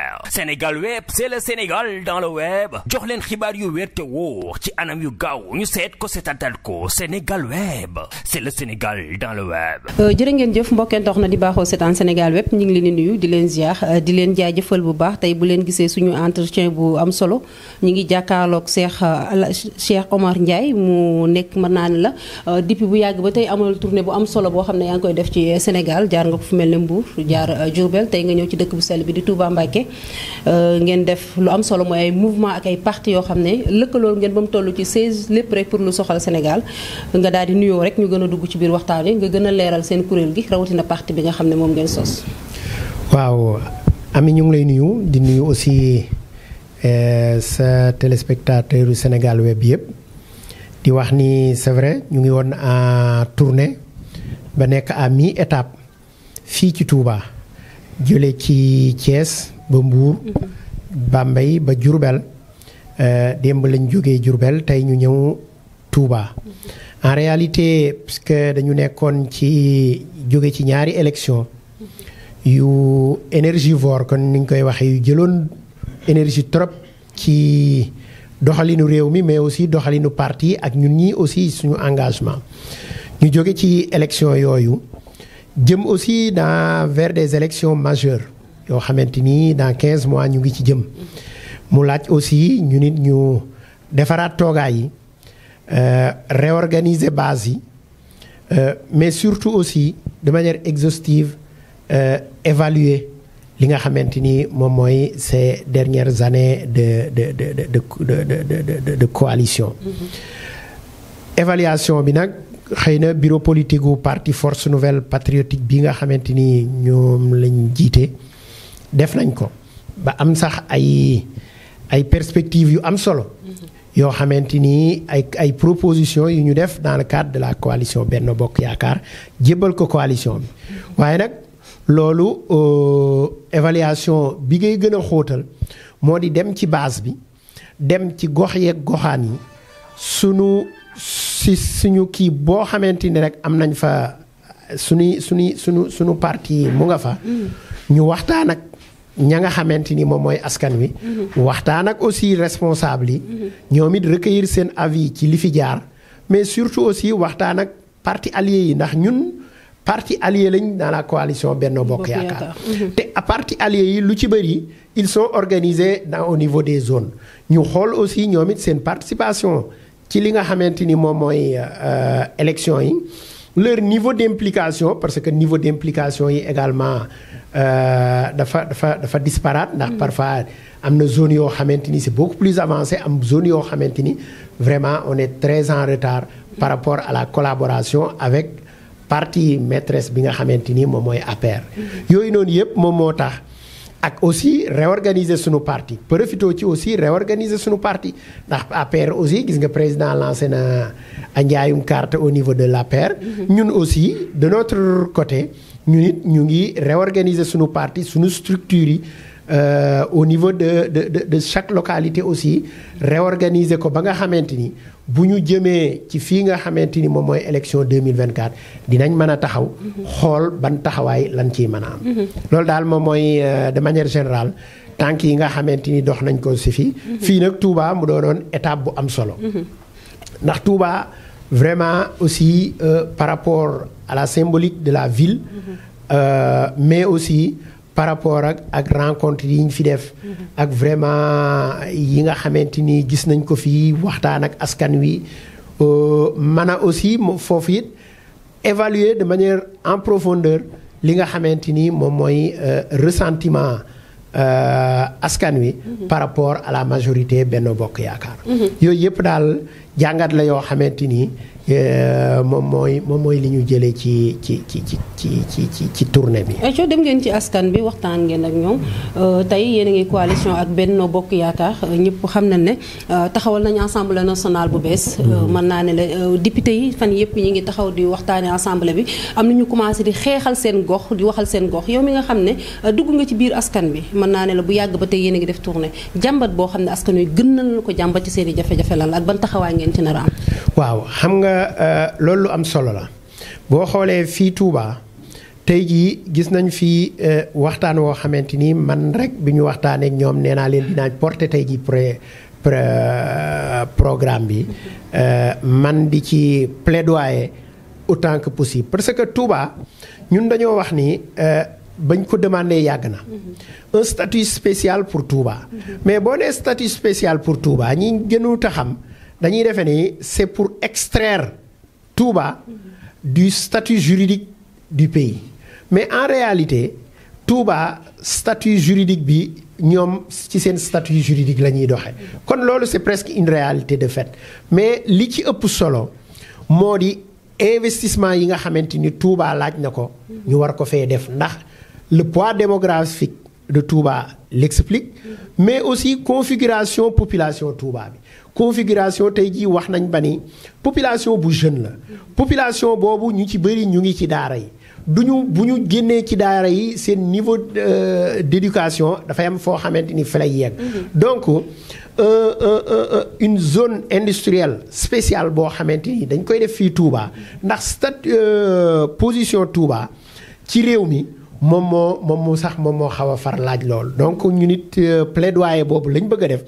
web Sénégal web c'est le Sénégal dans le web jox leen xibaar yu wér te wóor ci anam yu gaaw ñu seet ko seetatal ko Sénégal web c'est le Sénégal dans le web. jërë ngeen jëf mbokkeen dox na di baaxoo seetaan Sénégal web ñu ngi leen di nuyu di leen ziar di leen jaajëfal bu baax tey bu leen gisee suñu entretien bu am solo ñu ngi jàkkaarloog Cheikh Omar Ndiaye mu nekk mën naa ne la depuis bu yàgg ba tey amal tournée bu am solo boo xam ne yaa ngi koy def ci Sénégal jaar nga ko fu mel ne Mbour jaar Diourbel tey nga ñëw ci dëkk bu sell bi di Touba Mbacké ngeen def lu am solo mooy ay mouvement ak ay parti yoo xam ne lëkkaloo ngeen ba mu toll ci 16 lépp rek pour lu soxal Sénégal nga daal di nuyoo rek ñu gën a dugg ci biir waxtaan wi nga gën a leeral seen kuréel gi rawatina parti bi nga xam ne moom ngeen sos. waaw Ami ñu ngi lay nuyu di nuyu aussi sa téléspectateur yu Sénégal web yëpp di wax ni c'est vrai ñu ngi woon en tournée ba nekk à mi-étape fii ci Touba jële ci Thiès ba Mbour Bambey ba Diourbel démb lañ jógee Diourbel tey ñu ñëw Touba en réalité puisque dañu nekkoon ci jóge ci ñaari élection yu énergivore kon ni ñu koy waxee yu jëloon énergie trop ci doxalinu réew mi mais aussi doxalinu parti ak ñun ñi aussi suñu engagement ñu jóge ci élection yooyu jëm aussi vers des élections majeures yoo xamante ni dans 15 mois ñu ngi ci jëm mu laaj aussi ñu nit ñu defaraat toogaay yi réorganiser base yi mais surtout aussi de manière exhaustive évaluer li nga xamante ni moom mooy ces dernières années de coalition. Évaluation bi nag xëy na bureau politique gu parti Force Nouvelle Patriotique bi nga xamante ni ñoom lañ jiite def nañ ko ba am sax ay perspectives yu am solo. yoo xamante ni ay propositions yu ñu def dans le cadre de la coalition Benno Bokk Yaakaar jébbal ko coalition bi waaye nag loolu évaluation bi ngay gën a xóotal moo di dem ci base bi dem ci gox yeeg goxaan yi suñu kii boo xamante ni rek am nañ fa suñu parti mu nga fa ñu waxtaan ak ña nga xamante ni moom mooy askan wi waxtaan ak aussi responsable yi ñoom it recueillir seen avis ci li fi jaar mais surtout aussi waxtaan ak parti alliés yi ndax ñun parti allié lañ dans la coalition Benno Bokk Yaakaar te parti alliés yi lu ci bëri ils sont organisés au niveau des zones ñu xool aussi ñoom it seen participation ci li nga xamante ni moom mooy élection yi leur niveau d'implication parce que niveau d'implication yi également dafa disparate ndax parfois am na zone yoo xamante ni c'est beaucoup plus avancé am zone yoo xamante ni vraiment on est très en retard par rapport à la collaboration avec parti maîtresse bi nga xamante ni moom mooy APR yooyu noonu yëpp moom moo tax ak aussi réorganiser sunu parti profito ci aussi réorganiser sunu parti ndax APR aussi gis nga président lancé na a njaayum carte au niveau de l'APR ñun aussi de notre côté ñun it ñu ngi réorganiser sunu parti sunu structure yi au niveau de chaque localité aussi réorganiser ko ba nga xamante ni bu ñu jëmee ci fii nga xamante ni moom mooy élection 2024 dinañ mën a taxaw xool ban taxawaay lan ciy mën a am loolu daal moom mooy de manière générale tànk yi nga xamante ni dox nañ ko si fii nag Touba mu doonoon étape bu am solo ndax Touba vraiment aussi par rapport à la symbolique de la ville mais aussi par rapport ak rencontre yi ñu fi def ak vraiment yi nga xamante ni gis nañ ko fii waxtaan ak askan wi mën a aussi foofu it évaluer de manière en profondeur li nga xamante ni moom mooy ressentiment askan wi par rapport à la majorité Benno Bokk Yaakaar yooyu yëpp daal jàngat la yoo xamante ni moom mooy li ñu jëlee ci tournée bi. ayca dem ngeen ci askan bi waxtaan ngeen ak ñoom tey yéen a ngi coalition ak Benno Bokk Yaakaar ñëpp xam nañ ne taxawal nañu assemblée nationale bu bees. mën naa ne la député yi fan yëpp ñi ngi taxaw di waxtaanee assemblée bi am na ñu commencé di xeexal seen gox di waxal seen gox yow mi nga xam ne dugg nga ci biir askan bi mën naa ne la bu yàgg ba tey yéen a ngi def tournée jàmbat boo xam ne askan wi gën nañu ko jàmbat ci seen i jafe-jafe lan ak ban taxawaay ngeen ci nar a am. waaw xam nga loolu lu am solo la boo xoolee fii Touba tey jii gis nañ fi waxtaan woo xamante ni man rek bi ñu waxtaanee ak ñoom nee naa leen dinaa porter tey jii programme bi man di ci plaidoyer autant que possible parce que Touba ñun dañoo wax ni bañ ko demandé yàgg na un statut spécial pour Touba mais boo nee statut spécial pour Touba ñi gënut a xam dañuy defe ni c'est pour extraire Touba du statut juridique du pays mais en réalité Touba statut juridique bi ñoom ci seen statut juridique la ñuy doxee kon loolu c'est presque une réalité de fait mais li ci ëpp solo moo di investissement yi nga xamante ni Touba laaj na ko ñu war ko fee def ndax le poids démographique de Touba l'explique mais aussi configuration population Touba bi configuration tey jii wax nañ ba ni population bu jeune la population boobu ñu ci bëri ñu ngi ci daara yi bu ñu génnee ci daara yi seen niveau d'éducation dafay am foo xamante ni fa lay yegg donc une zone industrielle spéciale boo xamante ni dañ koy def fii Touba ndax position Touba ci réew mi moom moo xaw a far laaj lool donc ñu nit plaidoyer boobu lañ bëgg a def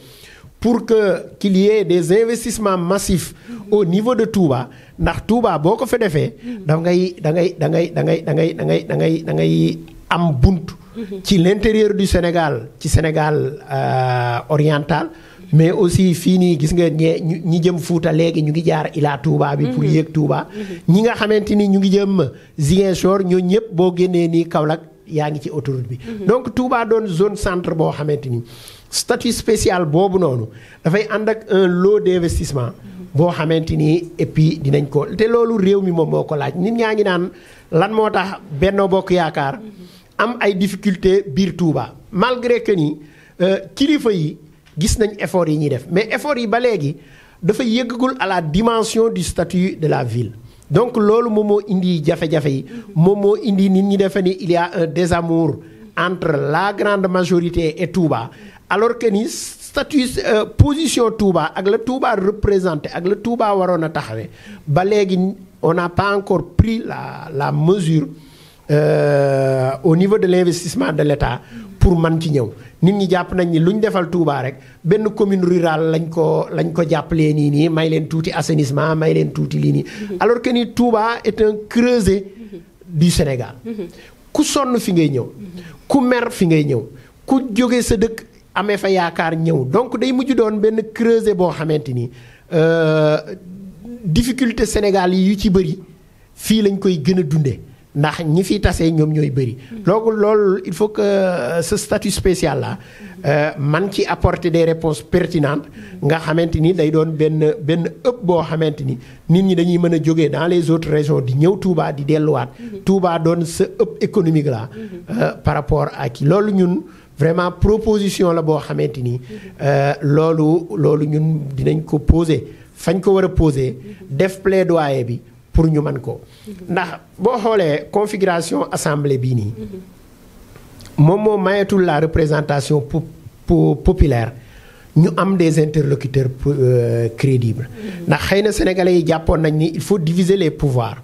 pour que qu'il y ait des investissements massifs au niveau de Touba ndax Touba boo ko fa defee da ngay am bunt ci l'intérieur du Sénégal ci Sénégal oriental mais aussi fii nii gis nga ñi jëm Fuuta léegi ñu ngi jaar Ila Touba bi pour yéeg Touba ñi nga xamante ni ñu ngi jëm Ziguinchor ñoo ñëpp boo génnee nii Kaolack yaa ngi ci autoroute bi donc Touba doon zone centre boo xamante ni statut spécial boobu noonu dafay ànd ak un lot d'investissement boo xamante ni et puis dinañ ko te loolu réew mi moom moo ko laaj nit ñaa ngi naan lan moo tax Benno Bokk Yaakaar am ay difficultés biir Touba malgré que ni kilifa yi gis nañ effort yi ñuy def mais effort yi ba léegi dafa yëggagul à la dimension du statut de la ville donc loolu moom moo indi jafe-jafe yi moom moo indi nit ñi defe ni il y a un désamour entre la grande majorité et Touba alors que ni statut position Touba ak la Touba représenté ak la Touba waroon a taxawee ba léegi on n'a pas encore pris la mesure au niveau de l'investissement de l'État pour man ci ñëw nit ñi jàpp nañ ni lu ñu defal Touba rek benn commune rurale lañ ko jàppalee nii may leen tuuti assainissement may leen tuuti lii nii alors que ni Touba est un creuset du Sénégal ku sonn fi ngay ñëw ku mer fi ngay ñëw ku jóge sa dëkk amee fa yaakaar ñëw donc day mujj doon benn creuset boo xamante ni difficulté Sénégal yi yu ci bëri fii lañ koy gën a dundee ndax ñi fiy tasee ñoom ñooy bëri. loolu il faut que ce statut spécial là man ci apporter des réponses pertinentes nga xamante ni day doon benn ëpp boo xamante ni nit ñi dañuy mën a jógee dans les autres régions di ñëw Touba di delluwaat. Touba doon sa ëpp économique là par rapport ak loolu ñun. Vraiment proposition la boo xamante ni loolu ñun dinañ ko poser fañ ko war a poser def plaidoyer bi pour ñu mën ko ndax boo xoolee configuration assemblée bii nii moom moo mayetul la représentation populaire ñu am des interlocuteurs crédibles ndax xëy na sénégalais yi jàppoon nañ ni il faut diviser les pouvoirs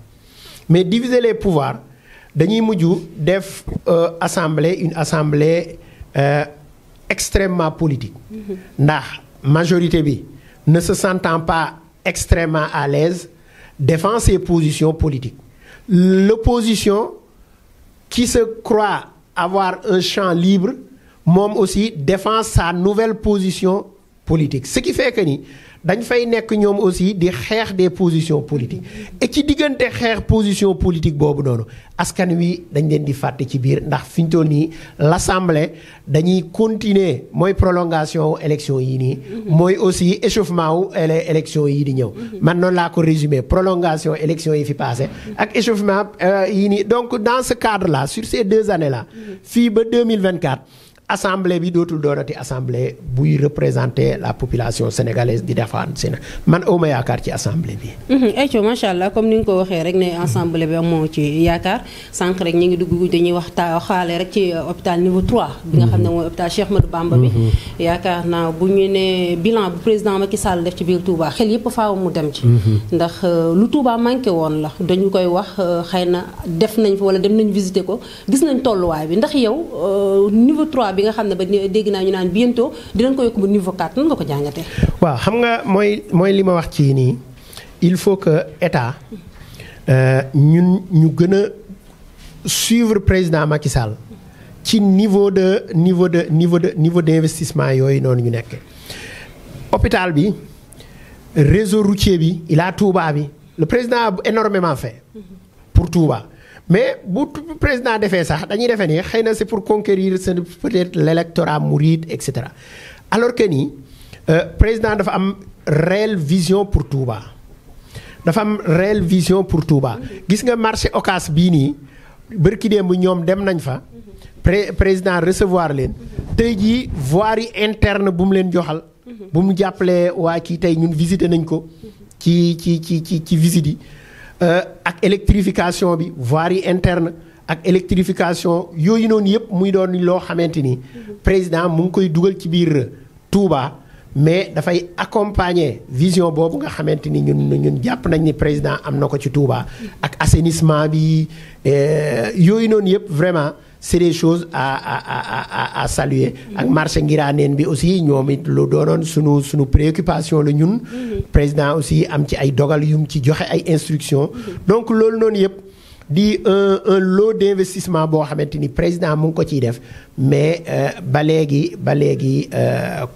mais diviser les pouvoirs dañuy mujj def une assemblée extrêmement politique ndax majorité bi ne se sentant pas extrêmement à l'aise défend ses positions politiques l'opposition qui se croit avoir un champ libre moom aussi défend sa nouvelle position politique ce qui fait que ni dañ fay nekk ñoom aussi di xeex des positions politiques et ci diggante xeex position politique boobu noonu askan wi dañ leen di fàtte ci biir ndax fi ñu toll nii l'assemblée dañuy continuer mooy prolongation élection yi nii mooy aussi échauffement wu élection yi di ñëw man noonu laa ko résumer prolongation élection yi fi passé ak échauffement yi nii donc dans ce cadre là sur ces 2 années là fii ba 2024 assemblée bi dootul doonati assemblée buy représenter la population sénégalaise di défendre seen man awma yaakaar ci assemblée bi. ayca macha allah comme ni nga ko waxee rek ne assemblée bi amoo ci yaakaar sànq rek ñu ngi dugg dañuy xaale rek ci hôpital niveau 3. bi nga xam ne mooy hôpital Cheikh Ahmadou Bamba bi. yaakaar naa bu ñu ne bilan bu président Macky Sall def ci biir Touba xel yëpp faaw mu dem ci. ndax lu Touba manqué woon la dañu koy wax xëy na def nañ fa wala dem nañ visiter ko gis nañ tolluwaay bi ndax yow niveau 3. bi nga xam ne ba dégg naa ñu naan bientôt dinañ ko yokk ba niveau 4 nan nga ko jàngatee. waaw xam nga mooy li ma wax ci nii il faut que état ñun ñu gën a suivre président Macky Sall ci niveau d'investissement yooyu noonu ñu nekkee. hôpital bi réseau routier bi Ila Touba bi le président a énormément fait pour Touba. mais bu président defee sax dañuy defee ni xëy na c'est pour conquérir peut-être l'électorat mouride et cetera alors que ni président dafa am réelle vision pour Touba dafa am réelle vision pour Touba gis nga marché Ocass bii nii bërki démb ñoom dem nañ fa président recevoir leen tey jii voirie interne bu mu leen joxal bu mu jàppalee waa kii tey ñun visité nañ ko ci visite yi ak électrification bi voirie interne ak électrification yooyu noonu yëpp muy doon loo xamante ni président mu ngi koy dugal ci biir Touba mais dafay accompagner vision boobu nga xamante ni ñun jàpp nañ ni président am na ko ci Touba ak assainissement bi yooyu noonu yëpp vraiment c'est des choses à saluer ak marché Ngiraneen bi aussi ñoom it lu doonoon sunu préoccupation la ñun président aussi am ci ay dogal yum ci joxe ay instructions donc loolu noonu yëpp di un lot d'investissement boo xamante ni président mu ngi ko ciy def mais ba léegi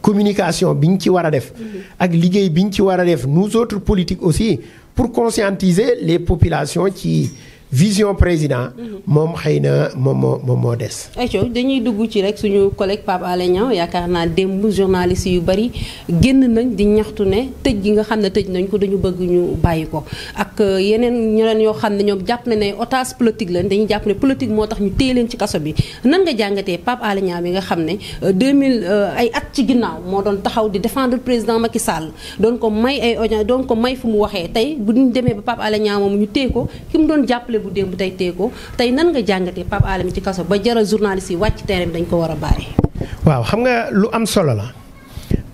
communication bi ñu ci war a def ak liggéey bi ñu ci war a def nous autres politiques aussi pour conscientiser les populations ci vision président moom xëy na moom moo des. ayca dañuy dugg ci rek suñu collègue Pape Alé Niang yaakaar naa démb journaliste yu bari génn nañ di ñaxtu ne tëj gi nga xam ne tëj nañ ko dañu bëgg ñu bàyyi ko ak yeneen ñeneen yoo xam ne ñoom jàpp na ne otage politique lañ dañuy jàpp ne politique moo tax ñu téye leen ci kaso bi nan nga jàngatee Pape Alé Niang bi nga xam ne 2000 ay at ci ginnaaw moo doon taxaw di défendre président Macky Sall doon ko may ay audience doon ko may fu mu waxee tey bu ñu demee ba Pape Alé Niang moom ñu téye ko ki mu doon jàppale bu démb tey tee ko tey nan nga jàngatee Pape Alé mi ci kaso ba jaral journaliste yi wàcc terrain bi dañ ko war a bàyyi. waaw xam nga lu am solo la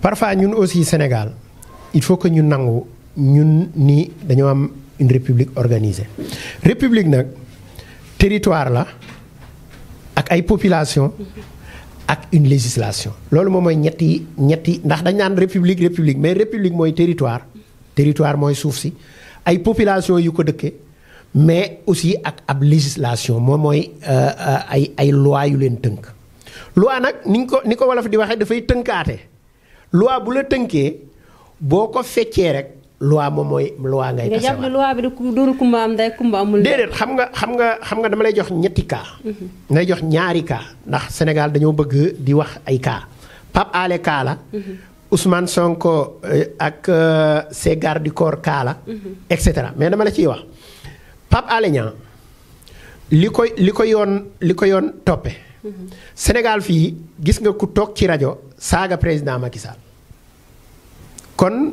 parfois ñun aussi Sénégal il faut que ñu nangu ñun ni dañoo am une république organisée république nag territoire la ak ay population ak une législation loolu moom mooy ñetti ndax dañ naan république mais république mooy territoire mooy suuf si ay population yu ko dëkkee mais aussi ak ab législation moom mooy ay loi yu leen tënk loi nag ni ko wolof di waxee dafay tënkaate loi bu la tënkee boo ko feccee rek loi moom mooy loi ngay. nga jàpp ne loi bi doonu kumba am day kumba amul. déedéet xam nga dama lay jox ñetti cas. ngay jox ñaari cas ndax Sénégal dañoo bëgg di wax ay cas Pape Alé cas la. Ousmane Sonko ak ses gardes du corps cas la. et cetera mais dama la ciy wax. Pape Alé Niang li ko yoon toppe Sénégal fii gis nga ku toog ci rajo saaga président Macky Sall kon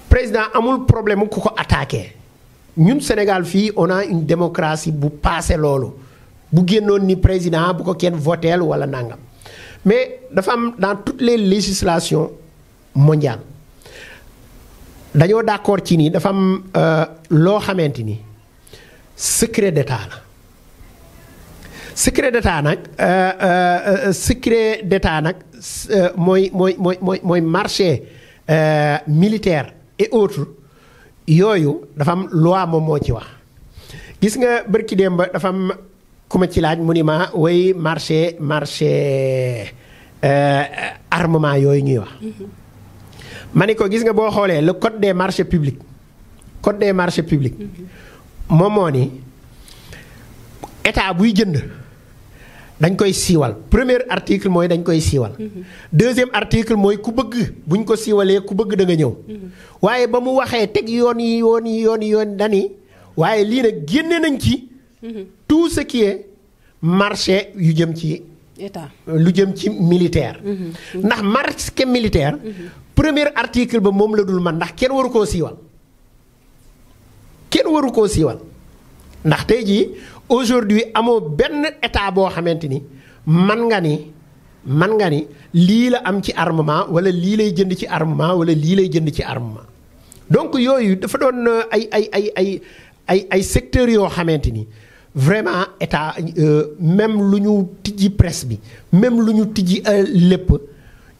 président amul problème ku ko attaqué ñun Sénégal fii on a une démocratie bu passé loolu bu génnoon ni président bu ko kenn voteel wala nangam mais dafa am dans toutes les législations mondiales dañoo d'accord ci ni dafa am loo xamante ni secret d'état la secret d'état nag mooy marché militaire et autres yooyu dafa am loi moom moo ci wax gis nga bërki démb dafa am ku ma ci laaj mu ni ma way marché armement yooyu ñuy wax ma ni ko gis nga boo xoolee le code des marchés publics moom moo ni état buy jënd dañ koy siiwal premier article mooy dañ koy siiwal deuxième article mooy ku bëgg buñ ko siiwalee ku bëgg da nga ñëw waaye ba mu waxee teg yoon dani waaye lii nag génne nañ ci tout ce qui est marché yu jëm ci état lu jëm ci militaire. ndax marque militaire. premier article ba moom la dul man ndax kenn waru koo siiwal. kenn waru koo siiwal ndax tey jii aujourd'hui amoo benn état boo xamante ni man nga ni lii la am ci armement wala lii lay jënd ci armement wala lii lay jënd ci armement donc yooyu dafa doon ay secteurs yoo xamante ni vraiment état même lu ñu tijji presse bi même lu ñu tijji lépp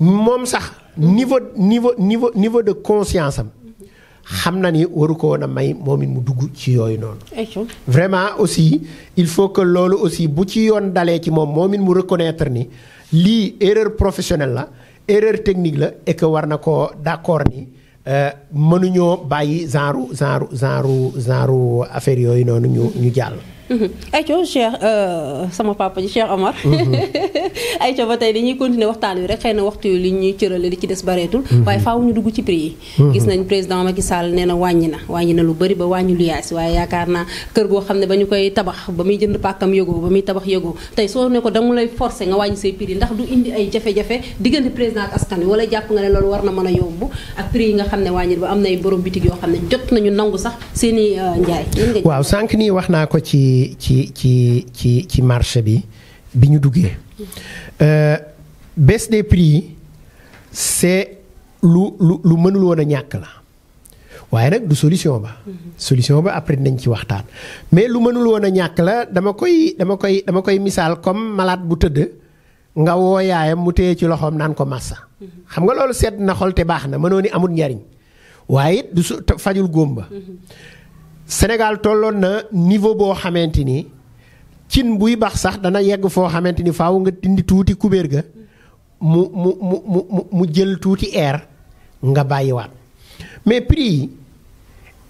moom sax niveau de conscience am xam na ni waru ko woon a may moom it mu dugg ci yooyu noonu. vraiment aussi il faut que loolu aussi bu ci yoon dalee ci moom it mu reconnaître ni lii erreur professionnelle la erreur technique la et que war na koo d'accord ni mënuñoo bàyyi genre affaire yooyu noonu ñu jàll. ayco Cheikh sama papa ji Cheikh Omar. ayco ba tey dañuy continuer waxtaan wi rek xëy na waxtu li ñuy cërale li ci des bareetul. waaye faaw ñu dugg ci prix yi. gis nañ président Macky Sall nee na wàññi na lu bëri ba wàññi lu yaas waaye yaakaar naa kër goo xam ne ba ñu koy tabax ba muy jënd pàkkam yëgoo ba muy tabax yëgoo tey soo ne ko dama lay forcer nga wàññi say prix yi ndax du indi ay jafe-jafe diggante président ak askan wi wala jàpp nga ne loolu war na mën a yomb ak prix yi nga xam ne wàññi ba am na ay borom bitig yoo xam ne jot nañu nangu sax seeni njaay. waaw sànq nii wax naa ko ci marché bi ñu duggee baisse des prix yi c'est lu mënul woon a ñàkk la waaye nag du solution ba. solution ba après nañ ci waxtaan mais lu mënul woon a ñàkk la dama koy misaal comme malade bu tëdd nga woo yaayam mu téye ci loxoom naan ko massa. xam nga loolu sedd na xol te baax na mënoo ni amul njariñ waaye it du fajul góom ba. Sénégal tolloon na niveau boo xamante ni cin buy baax sax dana yegg foo xamante ni faaw nga dindi tuuti kubéer ga mu jël tuuti air nga bàyyiwaat mais prix yi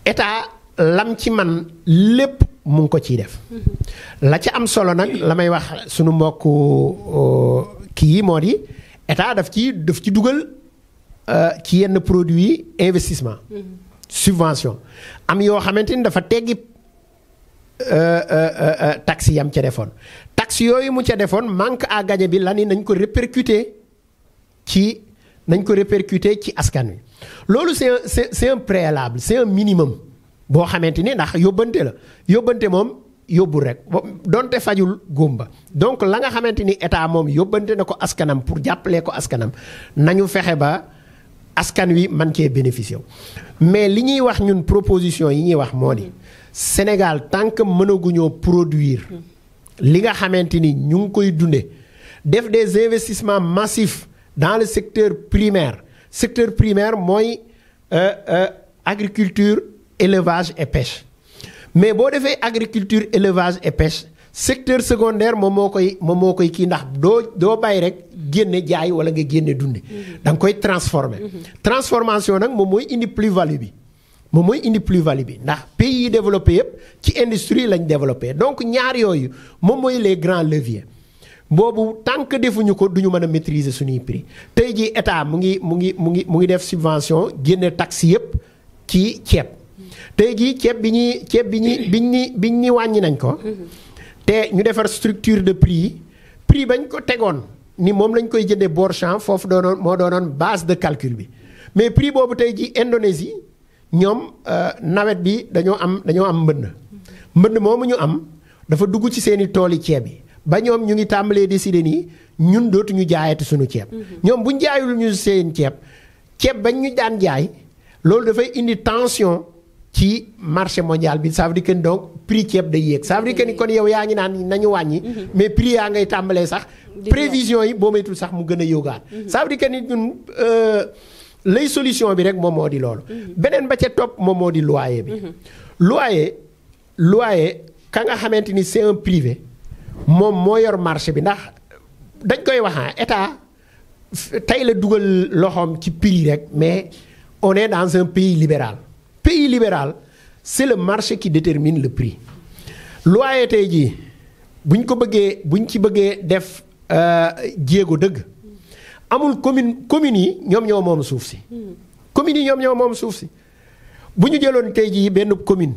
état lam ci man lépp mu ngi ko ciy def. la ca am solo nag la may wax sunu mbokku kii yi moo di état daf ci dugal ci yenn produits yi investissement. subvention am yoo xamante ni dafa teggi taxe yam ca defoon taxe yooyu mu ca defoon manque à gagner bi la ni nañ ko répercuter ci askan wi loolu c'est un préalable c'est un minimum boo xamante ni ndax yóbbante moom yóbbul rek donte fajul góomba donc la nga xamante ni état moom yóbbante na ko askanam pour jàppalee ko askanam nañu fexe ba askan wi man cee bénéficier mais li ñuy wax ñun proposition yi ñuy wax moo di Sénégal tant que mënaguñoo produire li nga xamante ni ñu ngi koy dunde def des investissements massifs dans le secteur primaire mooy agriculture élevage et pêche mais boo defee agriculture élevage et pêche secteur secondaire moom moo koy kii ndax doo bàyyi rek génne jaay wala nga génne dunde da nga koy transformer transformation nag moom mooy indi plus-value bi ndax pays yi développé yëpp ci industrie lañ développé donc ñaar yooyu moom mooy les grands leviers boobu tant que defuñu ko duñu mën a maîtriser suñuy prix tey jii état mu ngi def subvention génne taxe yëpp ci ceeb tey jii ceeb bi ñi wàññi nañ ko te ñu defar structure de prix bañ ko tegoon ni moom lañ koy jëndee bord champ foofu moo doonoon base de calcul bi mais prix boobu tey ji Indonésie ñoom nawet bi dañoo am mbënd moomu ñu am dafa dugg ci seeni tooli ceeb yi ba ñoom ñu ngi tàmbalee décider nii ñun dootuñu jaayati suñu ceeb ñoom buñ jaayul ñu seen ceeb bañ ñu daan jaay loolu dafay indi tension ci marché mondial bi ça veut dire que donc prix ceeb day yéeg ça veut dire que ni kon yow yaa ngi naan nañu wàññi mais prix yaa ngay tàmbalee sax prévision yi boo maytul sax mu gën a yógaat ça veut dire que ni ñun lay solution bi rek moom moo di loolu beneen ba ca topp moom moo di loyer bi loyer ka nga xamante ni c'est un privé moom moo yor marché bi ndax dañ koy wax état tey la dugal loxoom ci prix rek mais on est dans un pays libéral c'est le marché qui détermine le prix loyer tey jii buñ ci bëggee def jéego dëgg amul communes yi ñoom ñoo moom suuf si bu ñu jëloon tey jii benn commune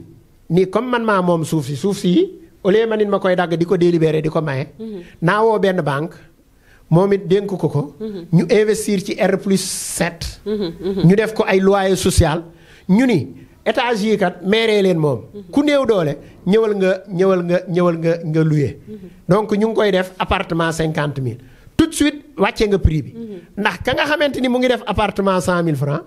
nii comme man maa moom suuf si au lieu ma nit ma koy dagg di ko délibéré di ko maye naa woo benn banque moom it dénk ko. ñu investir ci R+7. ñu def ko ay loyer social ñu ni étage yi kat maire leen moom. ku néew doole ñëwal nga louer. donc ñu ngi koy def appartement 50 000. tout de suite wàcce nga prix bi. ndax ka nga xamante ni mu ngi def appartement 100 000 francs.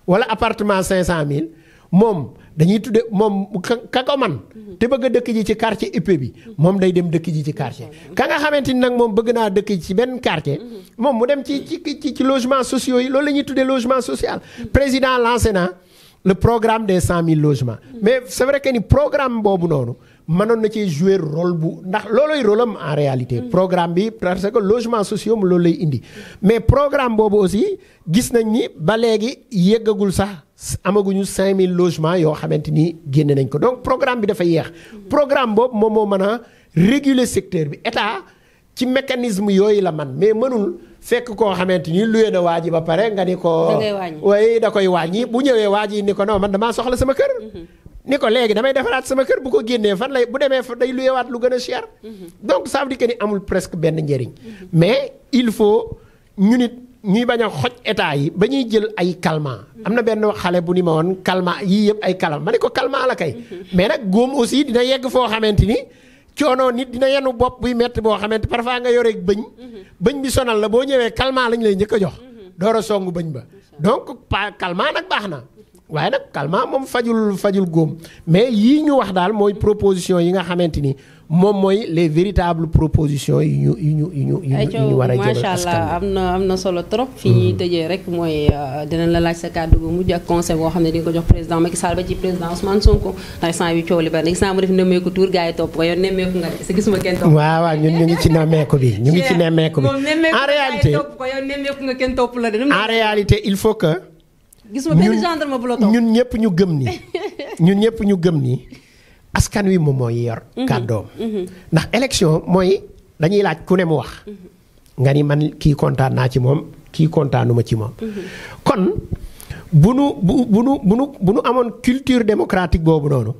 wala appartement 500 000 moom dañuy tudde moom ka ko man te bëgg a dëkk ji ci quartier IP bi moom day dem dëkk ji ci quartier. ka nga xamante ni nag moom bëgg naa dëkk ji ci benn quartier moom mu dem ci logements sociaux yi loolu la ñuy tuddee logement social. président lancé na le programme des 100 000 logements. mais c'est vrai que ni programme boobu noonu mënoon na ci jouer rôle bu ndax looloy rôle am en réalité. programme bi parce que logement sociaux mu loolu lay indi. mais programme boobu aussi gis nañ ni ba léegi yeggagul sax amaguñu 5000 logements yoo xamante ni génne nañ ko donc programme bi dafa yeex. programme boobu moom moo mën a réguler secteur bi état ci mécanisme yooyu la man mais mënul fekk koo xamante ni luye na waa ji ba pare nga ni ko. waaye da koy wàññi bu ñëwee waa ji ni ko non man damaa soxla sama kër. ni ko léegi damay defaraat sama kër bu ko génnee fan lay bu demee fa day luyewaat lu gën a cher. donc ça veut dire que ni amul presque benn njëriñ. mais il faut ñu nit ñuy bañ a xoj état yi ba ñuy jël ay calmant. am na benn xale bu ni ma woon calmant yii yëpp ay calmant ma ne ko calmant la kay. mais nag góom aussi dina yegg foo xamante ni coono nit dina yenu bopp buy metti boo xamante parfois nga yore bëñ. bëñ bi sonal la boo ñëwee calmant lañ lay njëkk a jox. door a songu bëñ ba donc pas calmant nag baax na. waaye nag calmant moom fajul góom mais yii ñu wax daal mooy proposition yi nga xamante ni moom mooy les véritables propositions yu ñu war a jël macha allah am na solo trop. fi ñuy tëjee rek mooy dinañ la laaj sa kàddu bu mujj ak conseil boo xam ne di nga ko jox président Macky Sall ba ci président Ousmane Sonko ndax instant bi coow li bari gis naa mu def nemmeeku tour gars yi topp ko yow nemmeeku nga de gisuma kenn topp. waaw ñun ñu ngi ci nemmeeku bi ñu ngi ci nemmeeku bi. en réalité topp ko yow nemmeeku nga kenn topp la de. en réalité il faut que. gisuma benn gendarme bu la topp ñun ñëpp ñu gëm ni askan wi moom mooy yor kàddoom. ndax élection mooy dañuy laaj ku ne mu wax. nga ni man kii kontaan naa ci moom kii kontaanuma ci moom. kon bu nu amoon culture démocratique boobu noonu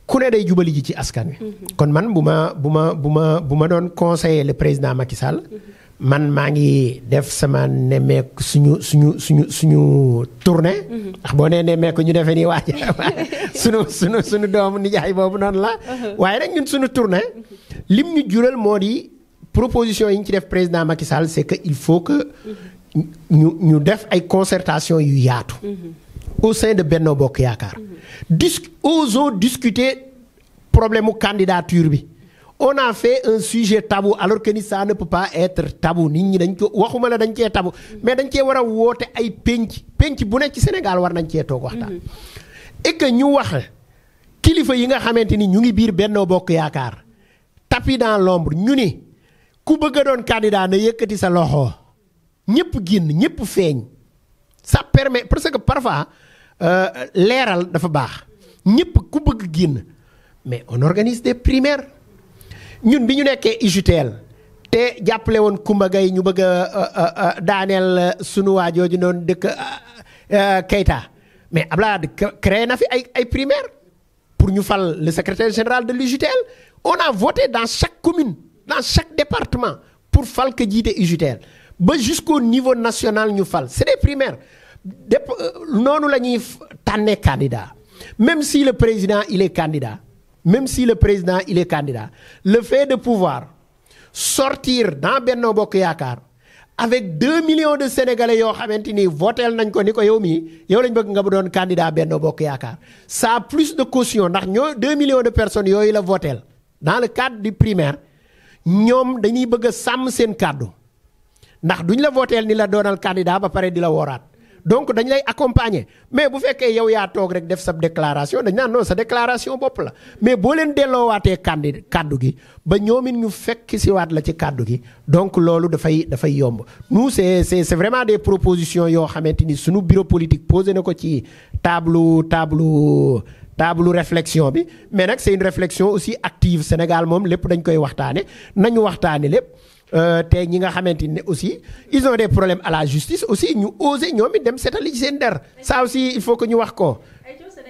ku ne day jubali ji ci askan wi. kon man bu ma doon conseiller le président Macky Sall. man maa ngi def sama nemmeeku suñu tournée. ndax boo nee nemmeeku ñu defee nii waaj suñu doomu nijaay boobu noonu la. waaye nag ñun suñu tournée. lim ñu jural moo di proposition yi ñu ci def président Macky Sall c'est que il faut que ñu def ay concertation yu yaatu. au sein de Benno Bokk Yaakaar. osons discuter problème mu candidature bi. on a fait un sujet tabou alors que ni ça ne peut pas être tabou nit ñi dañ ko waxuma la dañ cee tabou mais dañ cee war a woote ay penc bu nekk ci Sénégal war nañ cee toog waxtaan. et que ñu wax kilifa yi nga xamante ni ñu ngi biir Benno Bokk Yaakaar tapis dans l'ombre ñu ni ku bëgg a doon candidat na yëkkati sa loxo ñëpp génn ñëpp feeñ. ça permet parce que parfois leeral dafa baax ñëpp ku bëgg génn mais on organise des primaires. ñun bi ñu nekkee UJTL te jàppale woon Coumba Gaye ñu bëgg a daaneel sunu waa jooju noonu dëkk Keita mais Abdoulaye créé na fi ay primaires pour ñu fal le secrétaire général de l'UJTL. on a voté dans chaque commune dans chaque département pour fal ka jiite UJTL ba jusqu'au niveau national ñu fal c'est des primaires noonu la ñuy tànnee candidat même si le président il est candidat. Le fait de pouvoir sortir dans Benno Bokk Yaakaar avec 2 millions de Sénégalais yoo xamante ni votel nañ ko ni ko yow mii yow lañ bëgg nga bu doon candidat Benno Bokk Yaakaar ça a plus de caution ndax ñoo 2 millions de personnes yooyu la votel dans le cadre du primaire ñoom dañuy bëgg a sàmm seen kàddu ndax duñ la votel ni la doonal candidat ba pare di la wooraat. donc dañ lay accompagner mais bu fekkee yow yaa toog rek def sa déclaration dañ naan non sa déclaration bopp la mais boo leen delloowaatee kàddu gi ba ñoom it ñu fekk si waat la ci kàddu gi donc loolu dafay yomb. nous c'est vraiment des propositions yoo xamante ni suñu bureau politique posé na ko ci table réflexion bi mais nag c'est une réflexion aussi active Sénégal moom lépp dañ koy waxtaane nañu waxtaane lépp. te ñi nga xamante ne aussi ils ont des problèmes à la justice aussi ñu oser ñoom it dem seetali ci seen der ça aussi il faut que ñu wax ko.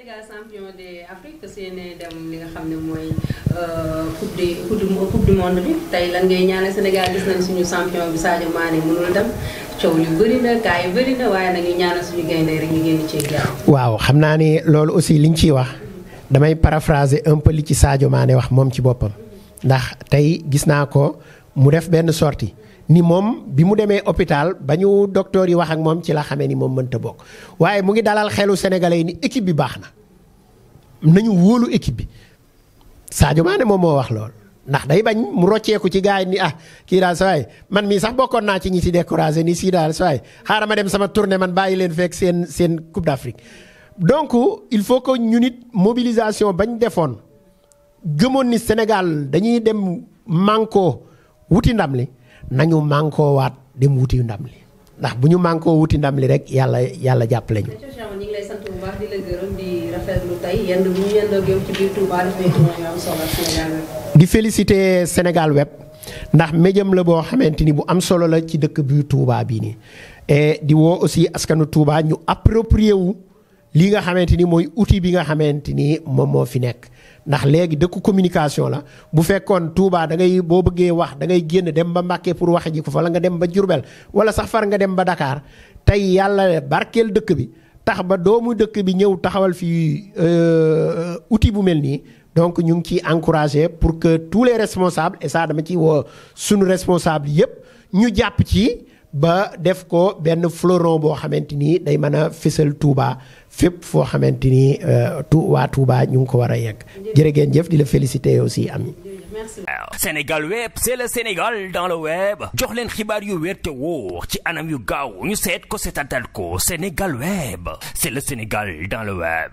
Sénégal champion d'Afrique te seen dem li nga xam ne mooy coupe du monde bi tey lan ngay ñaanal Sénégal gis nañ suñu champion bi Sadio Mané mënul dem coow yu bëri na kaa yu bëri na waaye nag ñu ñaanal suñu gaynde rek ñu génn ci jàmm. waaw xam naa ni loolu aussi liñ ciy wax damay paraphraser un peu li ci Sadio Mané wax moom ci boppam ndax tey gis naa ko mu def benn sortie ni moom bi mu demee hôpital ba ñu docteur yi wax ak moom ci la xamee ni moom mënta bokk waaye mu ngi dalal xelu sénégalais yi ni équipe bi baax na nañu wóolu équipe bi Sadio Mané moom moo wax lool ndax day bañ mu rocceeku ci gars yi ni kii daal sawaay man mii sax bokkoon naa ci ñi ci découragé ni sii daal sawaay xaaral ma dem sama tournée man bàyyi leen fekk seen Coupe d'Afrique donc il faut que ñu nit mobilisation bañ defoon gëmoon ni Sénégal dañuy dem manko wuti ndam li nañu mànkoo waat dem wuti ndam li ndax bu ñu mànkoo wuti ndam li rek yàlla jàppale ñu. ñu ngi lay sant bu baax di la gërëm di rafetlu tey yenn bu ñu yendoo yow ci biir Touba dafay am solo Sénégal Web. di féliciter Sénégal Web ndax médium la boo xamante ni bu am solo la ci dëkk biir Touba bii nii et di woo aussi askanu Touba ñu approprier wu li nga xamante ni mooy outil bi nga xamante ni moom moo fi nekk. ndax léegi dëkku communication la bu fekkoon Touba da ngay boo bëggee wax da ngay génn dem ba Mbàkke pour wax ji ko fa la nga dem ba Diourbel wala sax far nga dem ba Dakar tey yàlla barkeel dëkk bi tax ba doomu dëkk bi ñëw taxawal fii outil bu mel nii donc ñu ngi ciy encouragé pour que tous les responsables et ça dama ci woo sunu responsable yëpp ñu jàpp ci ba def ko benn fleuron boo xamante ni day mën a fësal Touba fépp foo xamante ni waa Touba ñu ngi ko war a yegg jërë ngeen jëf di la féliciter aussi ami. Sénégal Web c'est le Sénégal dans le web jox leen xibaar yu wér te wóor ci anam yu gaaw ñu seet ko seetatal ko Sénégal Web c'est le Sénégal dans le web.